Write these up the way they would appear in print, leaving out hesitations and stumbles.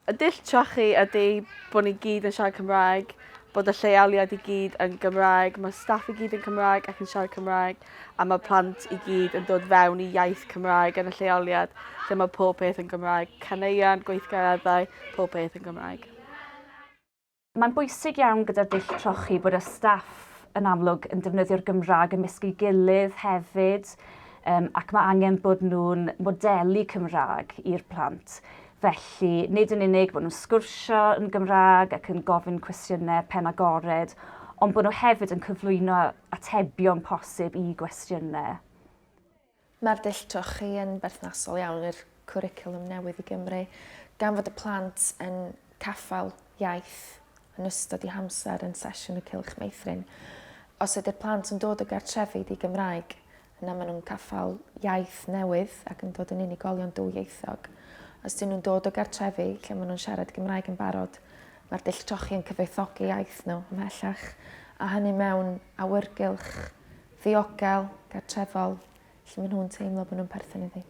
Y dull trochi ydy bod ni gyd yn siarad Cymraeg, bod y lleoliad i gyd yn Gymraeg, mae staff i gyd yn Cymraeg ac yn siarad Cymraeg, a mae plant i gyd yn dod fewn i iaith Cymraeg yn y lleoliad lle mae pob peth yn Gymraeg, caneuon, gweithgareddau, pob peth yn Gymraeg. Mae'n bwysig iawn gyda'r dull trochi bod y staff yn amlwg yn defnyddio'r Gymraeg ymysg ei gilydd hefyd, um, ac mae angen bod nhw'n modelu Cymraeg i'r plant. Felly, nid yn unig bod nhw'n sgwrsio yn Gymraeg ac yn gofyn cwestiynau pen agored, ond bod nhw hefyd yn cyflwyno atebion posib i gwestiynau. Mae'r dull trochi yn berthnasol iawn i'r cwricwlwm newydd i Gymru, gan fod y plant yn caffael iaith yn ystod eu hamser yn sesiwn y Cylch Meithrin. Os ydy'r plant yn dod o gartrefi di-Gymraeg, yna maen nhw'n caffael iaith newydd ac yn dod yn unigolion dwyieithog. Os dyn nhw'n dod o gartrefi lle maen nhw'n siarad Gymraeg yn barod, mae'r dull trochi yn cyfoethogi iaith nhw ymhellach, a hynny mewn awyrgylch ddiogel, gartrefol, lle maen nhw'n teimlo bod nhw'n perthyn iddi.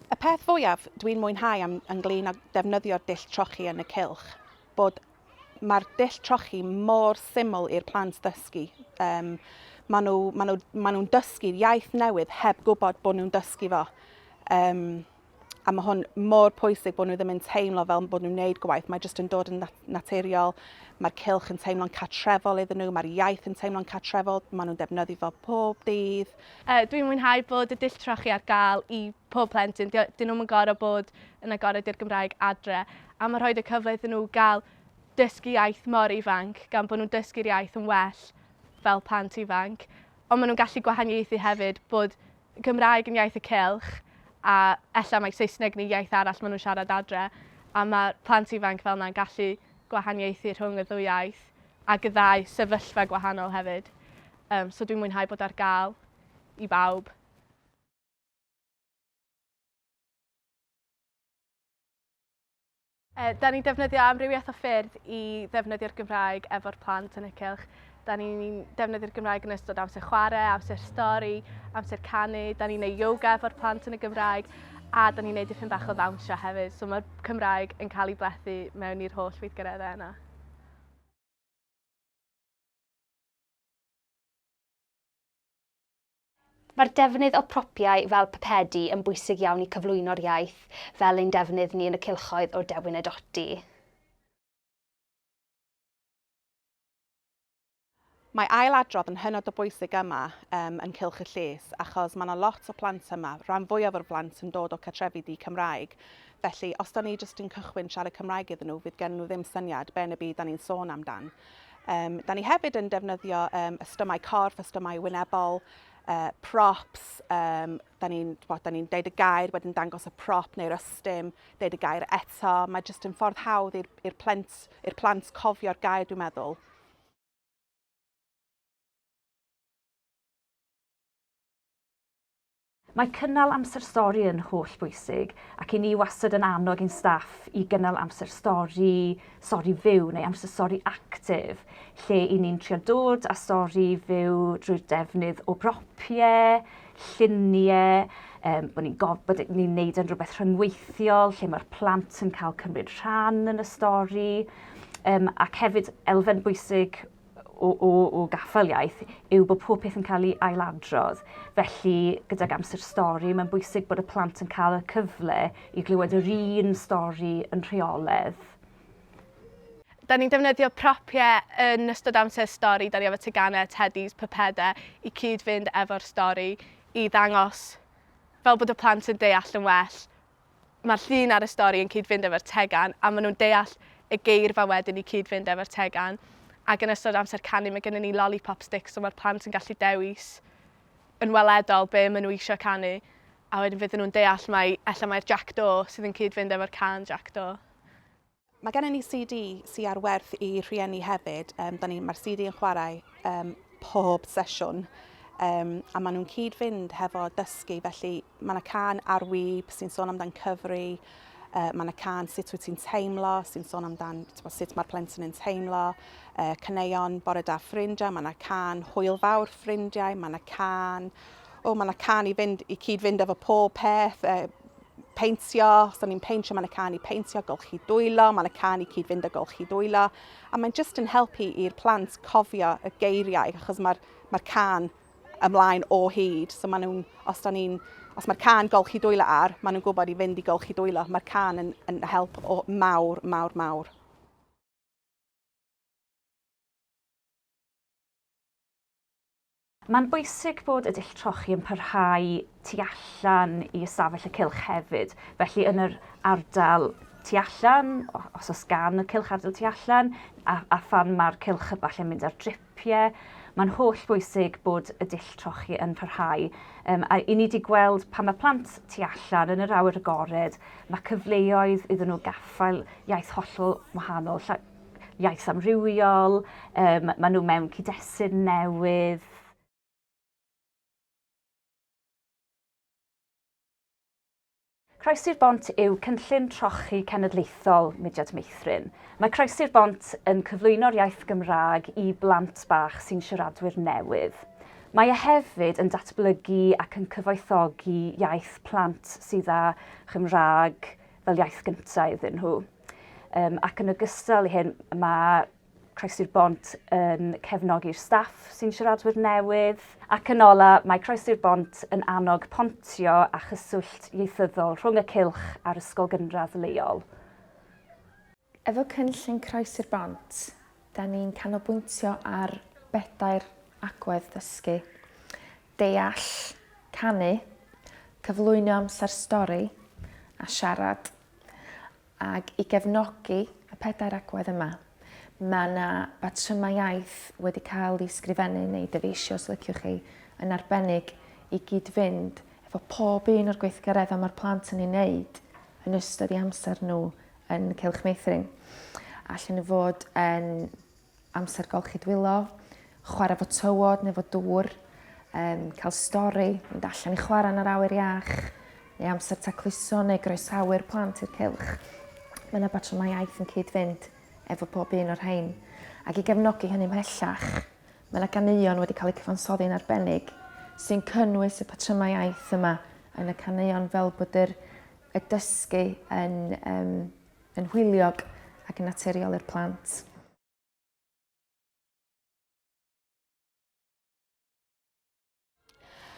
Y peth fwyaf dwi'n mwynhau am ynglyn â defnyddio'r dull trochi yn y cylch, bod mae'r dull trochi mor syml i'r plant ddysgu. Um, maen nhw, maen nhw, maen nhw'n dysgu'r iaith newydd heb gwybod bod nhw'n dysgu fo. Um, a mae hwn mor pwysig bod nhw ddim yn teimlo fel bod nhw'n wneud gwaith, mae jyst yn dod yn naturiol, mae'r cylch yn teimlo'n cartrefol iddyn nhw, mae'r iaith yn teimlo'n cartrefol, maen nhw'n defnyddio fo pob dydd. Uh, dwi'n mwynhau bod y dull trochi ar gael i pob plentyn, dyn nhw'm yn gorfod bod yn agored i'r Gymraeg adre, a mae rhoi y cyfle iddyn nhw gael dysgu iaith mor ifanc, gan bod nhw'n dysgu'r iaith yn well fel plant ifanc, ond maen nhw'n gallu gwahaniaethu hefyd bod Gymraeg yn iaith y cylch a ella mai Saesneg neu iaith arall maen nhw'n siarad adre a mae plant ifanc fel yna'n gallu gwahaniaethu rhwng y ddwy iaith ac y ddau sefyllfa gwahanol hefyd. Um, so dwi'n mwynhau bod ar gael i bawb. Uh, da ni'n defnyddio amrywiaeth o ffyrdd i ddefnyddio'r Gymraeg efo'r plant yn y cylch. Da ni'n defnyddio'r Gymraeg yn ystod amser chwarae, amser stori, amser canu. Da ni'n neud yoga efo'r plant yn y Gymraeg a da ni'n neud dipyn bach o ddawnsio hefyd. So mae'r Cymraeg yn cael ei blethu mewn i'r holl weithgareddau yna. Mae'r defnydd o propiau fel pypedi yn bwysig iawn i cyflwyno'r iaith, fel ein defnydd ni yn y cylchoedd o Dewin a Doti. Mae ail-adrodd yn hynod o bwysig yma um, yn Cylch y Llys achos mae yna lot o plant yma, rhan fwyaf o'r plant yn dod o cartrefi di-Cymraeg. Felly, os da ni jyst yn cychwyn siarad Cymraeg iddyn nhw, fydd gen nhw ddim syniad be yn y byd da ni'n sôn amdan. Um, da ni hefyd yn defnyddio um, ystymau corff, ystymau wynebol, uh, props, um, da ni'n da ni deud y gair, wedyn dangos y prop neu'r ystym, deud y gair eto. Mae jyst yn ffordd hawdd i'r plant, plant cofio'r gair, dwi'n meddwl. Mae cynnal amser stori yn holl bwysig ac i ni wastad yn annog ein staff i gynnal amser stori, stori fyw neu amser stori actif, lle i ni'n trio dod â stori fyw drwy'r defnydd o bropiau, lluniau, um, bod ni'n gof, bod ni'n neud yn rhywbeth rhyngweithiol lle mae'r plant yn cael cymryd rhan yn y stori, um, ac hefyd elfen bwysig o, o, o gaffael iaith yw bod pob peth yn cael ei ailadrodd. Felly, gydag amser stori, mae'n bwysig bod y plant yn cael y cyfle i glywed yr un stori yn rheoledd. Da ni'n defnyddio propiau yn ystod amser stori, da ni efo teganau, teddies, pypedau i cyd-fynd efo'r stori i ddangos fel bod y plant yn deall yn well mae'r llun ar y stori yn cyd-fynd efo'r tegan a maen nhw'n deall y geirfa wedyn i cyd-fynd efo'r tegan. Ac yn ystod amser canu mae gennym ni lollipop sticks so mae'r plant yn gallu dewis yn weledol be maen nhw eisiau canu a wedyn fydden nhw'n deall mai ella mai'r Jac Do sydd yn cyd-fynd efo'r cân Jac Do. Mae gennym ni CD sy ar werth i rhieni hefyd. Um, da ni, mae'r CD yn chwarae um, pob sesiwn um, a maen nhw'n cyd-fynd hefo dysgu, felly mae yna can ar wyb sy'n sôn amdan cyfri, uh, mae yna can sut wyt ti'n teimlo sy'n sôn amdan bo, sut mae'r plentyn yn teimlo, uh, caneuon bore da ffrindiau, mae yna can hwyl fawr ffrindiau, mae yna can O, mae yna can i fynd, i cyd-fynd efo pob peth, e, peintio, os da ni'n peintio, mae yna can i peintio, golchi dwylo, mae yna can i cyd-fynd â golchi dwylo. A mae'n just yn helpu i'r plant cofio y geiriau, achos mae'r mae can ymlaen o hyd. So maen nhw'n, os da ni'n, os mae'r can golchi dwylo ar, maen nhw'n gwybod i fynd i golchi dwylo. Mae'r can yn, yn help o mawr, mawr, mawr. Mae'n bwysig bod y dull trochi yn parhau tu allan i ystafell y cylch hefyd. Felly yn yr ardal tu allan, os oes gan y cylch ardal tu allan, a, a phan mae'r cylch falle'n mynd ar dripiau, mae'n holl bwysig bod y dull trochi yn parhau. Um, a i ni wedi gweld pan mae plant tu allan yn yr awyr agored, mae cyfleoedd iddyn nhw gaffael iaith hollol wahanol, iaith amrywiol, um, maen nhw mewn cyd-destun newydd. Croesi'r Bont yw cynllun trochi cenedlaethol Mudiad Meithrin. Mae Croesi'r Bont yn cyflwyno'r iaith Gymraeg i blant bach sy'n siaradwyr newydd. Mae e hefyd yn datblygu ac yn cyfoethogi iaith plant sydd â Chymraeg fel iaith gyntaf iddyn nhw. Um, ac yn ogystal i hyn, mae Croesi'r Bont yn cefnogi'r staff sy'n siaradwyr newydd. Ac yn ola, mae Croesi'r Bont yn annog pontio a chyswllt ieithyddol rhwng y cylch a'r ysgol gynradd leol. Efo cynllun Croesi'r Bont, da ni'n canolbwyntio ar bedair agwedd ddysgu. Deall, canu, cyflwyno amser stori a siarad. Ac i gefnogi y pedair agwedd yma, mae yna batrymau iaith wedi cael eu sgrifennu neu dyfeisio, os liciwch chi, yn arbennig i gyd-fynd efo pob un o'r gweithgareddau mae'r plant yn ei wneud yn ystod eu amser nhw yn Cylch Meithrin. Allan nhw fod yn amser golchi dwylo, chwarae fo tywod neu fo dŵr, um, cael stori, mynd allan i chwarae yn yr awyr iach, neu amser tacluso neu groesawu'r plant i'r cylch. Mae yna batrymau iaith yn cyd-fynd efo pob un o'r rhain. Ac i gefnogi hynny ymhellach, mae yna ganeuon wedi cael eu cyfansoddi'n arbennig sy'n cynnwys y patrymau iaith yma yn y caneuon fel bod yr, y dysgu yn, um, yn hwyliog ac yn naturiol i'r plant.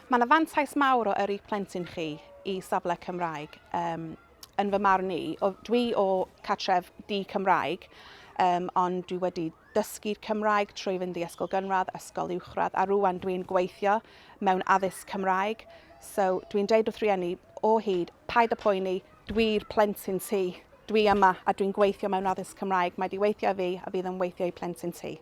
Mae yna fantais mawr o yrru plentyn chi i safle Cymraeg. Um, yn fy marn i, o, dwi o cartref di Cymraeg, um, ond dwi wedi dysgu'r Cymraeg trwy fynd i ysgol gynradd, ysgol uwchradd, a rwan dwi'n gweithio mewn addysg Cymraeg. So dwi'n deud wrth rieni o hyd, paid â poeni, Dwi'r plentyn ti. Dwi yma a dwi'n gweithio mewn addysg Cymraeg. Mae 'di weithio i fi a fydd yn weithio i plentyn ti.